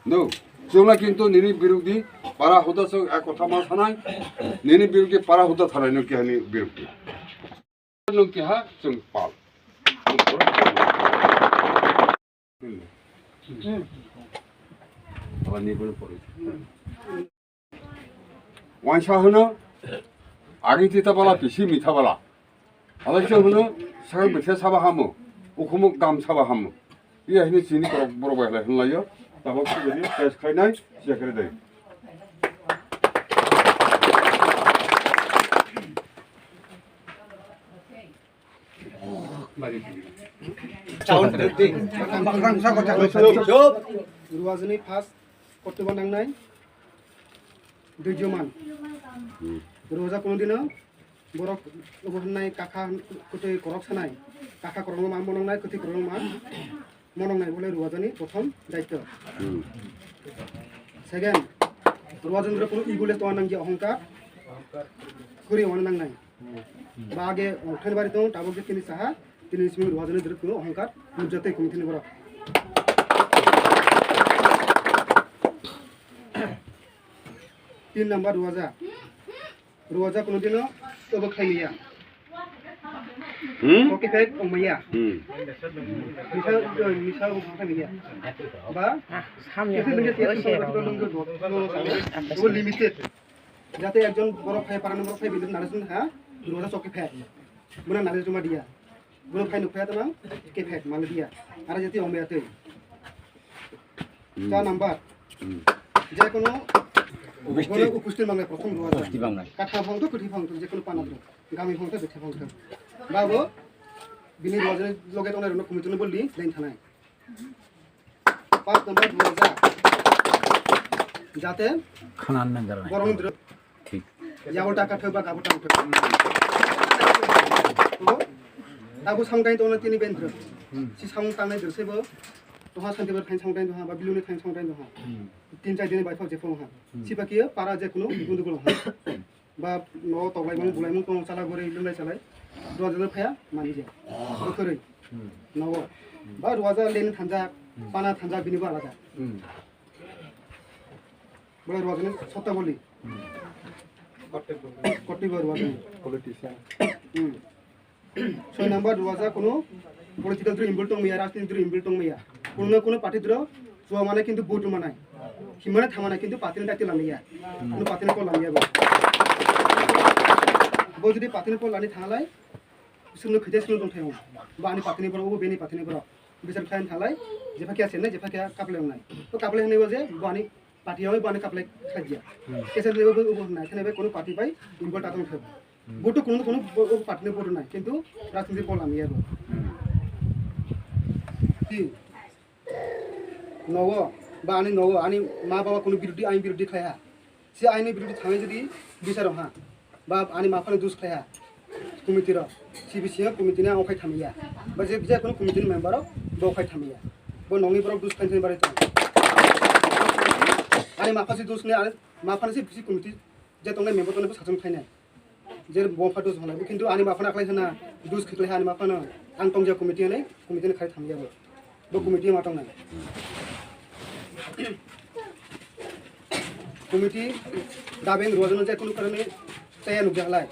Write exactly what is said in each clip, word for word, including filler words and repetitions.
No, chwngla kintu nini birukdi para huda chwng ek kotha ma sanai, nini birukdi para huda thanai no kihani birukdi. No kiha chwng pal. Waisa hwno, agi tita bala, pisi mitha bala. Alai se hwno, sakhe bwthe saba hamo, ukhumuk dam saba hamo. Iya hini chini borok, borok bai halai hwnlaio. Tabok sibini test khainai, siya khere dai. Ruwajani first kotoba nangnai? Duijoman. Ruwaja kono dino borok obo hwnnai kakha kwtwi korok sanai. Kakha korokno ma monongnai, kwtwi korokno ma monongnai bole ruwajani prothom daityo. Second, ruwajani kono ego le tongna nangya, ohongkar kwrwi wana nangnai. Ba age ongthani bari tong, tabok je tini saha, tini simi ruwajani dwrwk kuno ohongkar nukjatwi kuno tini borok. Tin number ruwaja. Ruwaja kuno dino tobo khaimaya. Hmm? Koki phek ongmaya. Hmm. Misa, misa bo khaimaya. Ba, kisa nungya kisa nungya. Bo limited. Jate ekjon borok phai, parani borok phai, bini narwsong ha, duroja chokki phai. Muna narwsong ma diya. Muna phai nuk phai tamang, ke phai, mala diya. Ara jati ong ya tei. Hmm. Cha number. Hmm. Je kono, Upusthit. Kono upusthit mangnai, prothom ruwaja. Upusthit mangnai. Katha phang to, kwthwi phang to, je kono pana to. Gami phang to, bethe phang to. Babo, bini ruwaja loge tongnai rokno committee no boldi, lain thanai. Pas number ruwaja. Jate khana nang garnai. Borok ni dro-, thik. Yabo taka thok ba gabo tang thok. Bo, abo samtai tongna tini bendro. Si samung tangnai dro sebo. Toha santi bar thain samtai toha, ba biluni thain samtai toha. Tin char din bai phok je phok ha. Sipa kiyo para je kuno gundu kulo ha. Ba no toklai mung bulai mung tong chala gori lunglai chalai. Dua jana phaya mani je. Bokhoroi. Nogo. Ba ruwaja len thanjak, pana thanjak bini bo alada. Bole ruwajani sotta boli. Kotti bo ruwajani. Politician. Soi number ruwaja kono political dro involve tong maya, rajniti dro involve tong maya. Kono na kono party dro chuwa mane kintu vote manai. Himane thamana kintu party ni dakti lamaya. Kono party ni kol lamaya bo. Bo jodi party ni kol lani thanglai, sumno khite sumno tong thayo. Ba ani party ni borok, bo beni party ni borok. Bichar khlaina thalai, jepha khe asenai, jepha khe kaplai wngnai. To kaplai hwnwi bo je, bo ani party oi bo ani kaplai khajya. Kesa ni bo bo hwnai, thene bai kono party bai involve ta tong thai. Vote kono kono bo party ni vote nai, kintu rajniti bol ami abo. Ti nogo, ba ani nogo, ani ma baba kono birodhi, ain birodhi khlai ha. Si aini birodhi thangwi jodi bicharo ha, ba ani maphano dus khlai ha, committee rok, C B C committee ni ang okhai thamya, ba je, je kono committee ni member rok bo okhai thamya, bo nongni borok dus khlai thani bagwi tong. Ani mapha se dus ni, ani maphano se bisi committee je tongnai member tongnai bo sachung khlainai. Je bo pha dus hwnlai, bo kintu ani maphano aklai sana, dus khiklai ani maphano, ang tongja committee hinwi, committee ni khai thamya bo. Bo committee ma tongnai. Committee dabeng ruwajano je kunu karone chaya nukja halai.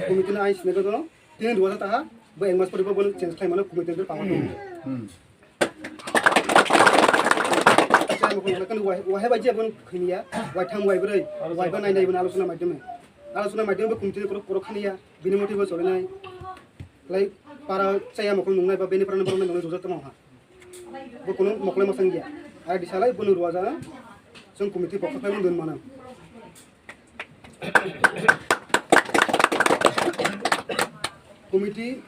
Committee no ain sinago dono, tini ruwaja taha, bo ek mas pore bo bono change khlai mano, committee ni power tongo. Wahai bai je bono khaniya, wai tham wai bwrwi, wai ba nai nai bono alochona maidhyome. Alochona maidhyome bo committee ni korok, korok khaniya, bini mote bo cholinai. Lai para chaya mokol nungnai ba bini para borok nungnai jojo tongma ha. Bo kunu mokol ma sangya. Ai di salai bono ruwaja, chwng committee pokha khlai mung don mano. Committee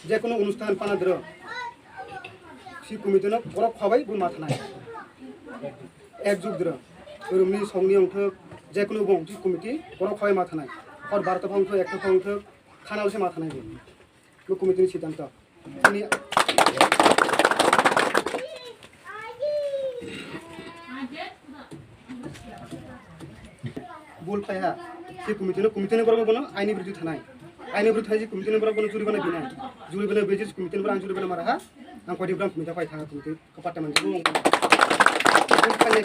je kono onusthan pana dro, si committee no borok khabai bo ma thanai. Ek jug dro, rumni songni ongthok, je kono bo ongthok committee borok khabai ma thanai. Hor barota phang thok, ekta phang thok, khana se ma thanai bo. Bo committee ni siddhanto. Ani bul khai ha. Se committee no, committee ni borok bono aini biruddhi thanai. Aini biruddhi thanai se committee ni borok bono juribana binai. Juribana basis committee ni borok ang juribana mara ha. Ang koi dibram committee pai thang committee. Kapat teman.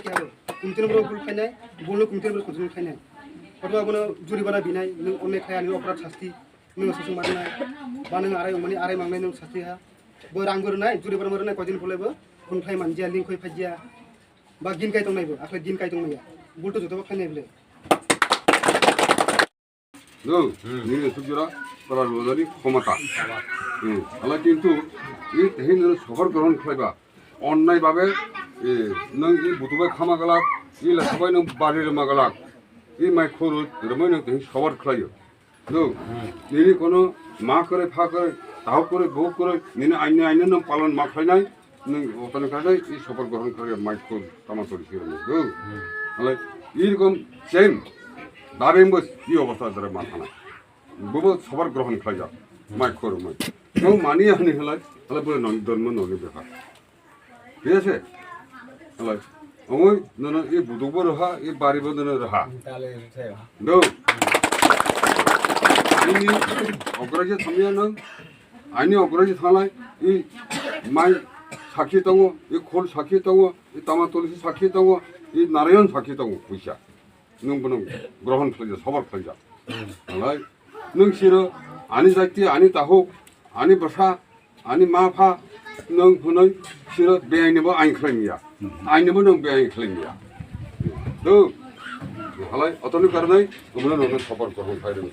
Khe aro, kumtini borok bul khainai, bulno kumtini borok kumtini khainai. Kotorba bono juribana binai, nwng onne khaya, nwng oporad sasti, nwng sosong marnai, ba nwng arai wngmani arai mangnai nwng sasti ha. Bo rang bo rwnai, juribana bo rwnai, koidin phulai bo, khun khlai manjiya, ling khoi phaijiya, ba gin kai tongnai bo, akhai gin kai tongmaya. Bul to joto bo khainai bole. No, hmm, nini sujura para rojani khomota. Hmm, ala kintu, i tehin nini sohor grohon khlaiba. Onnai babe, e, nang i butubai khama galak, i lesabai nang bari rema galak. I mai khuru, remai nang tehin sobar khlaio. No, hmm, nini kono ma kore, pha kore, tau kore, bo kore, nini aini aini nang palon ma khlainai. Nwng otani kagwi i sobar grohon khlai mai khul tama tori sirani. Hwng. Alai i rokom same. Dabeng bo i obostha dara ma thana. Bobo sobar grohon khlaijak. Mai khorokmai. Nwng mani ani halai, halai bo non dormo noni bepar. Thik ase? Halai. Ongoi nono i buduk bo roha, i bari bo nono roha. Do. Ani ograje thamya nang. Ani ograje thanglai, i mai sakhi tongo, i khol sakhi tongo, i tama tulsi sakhi tongo, i narayon sakhi tongo, puisa. Nwng bono grohon khlaijak, sobar khlaijak. Alai, nwng siro ani jati, ani tahuk, ani bwsa, ani ma pha, nwng hwnwi siro beaini bo ain khlai miya. Aini bo nwng beain khlai miya. Do, alai, otoni karnai, umno nwng sobar grohon khlai rwng.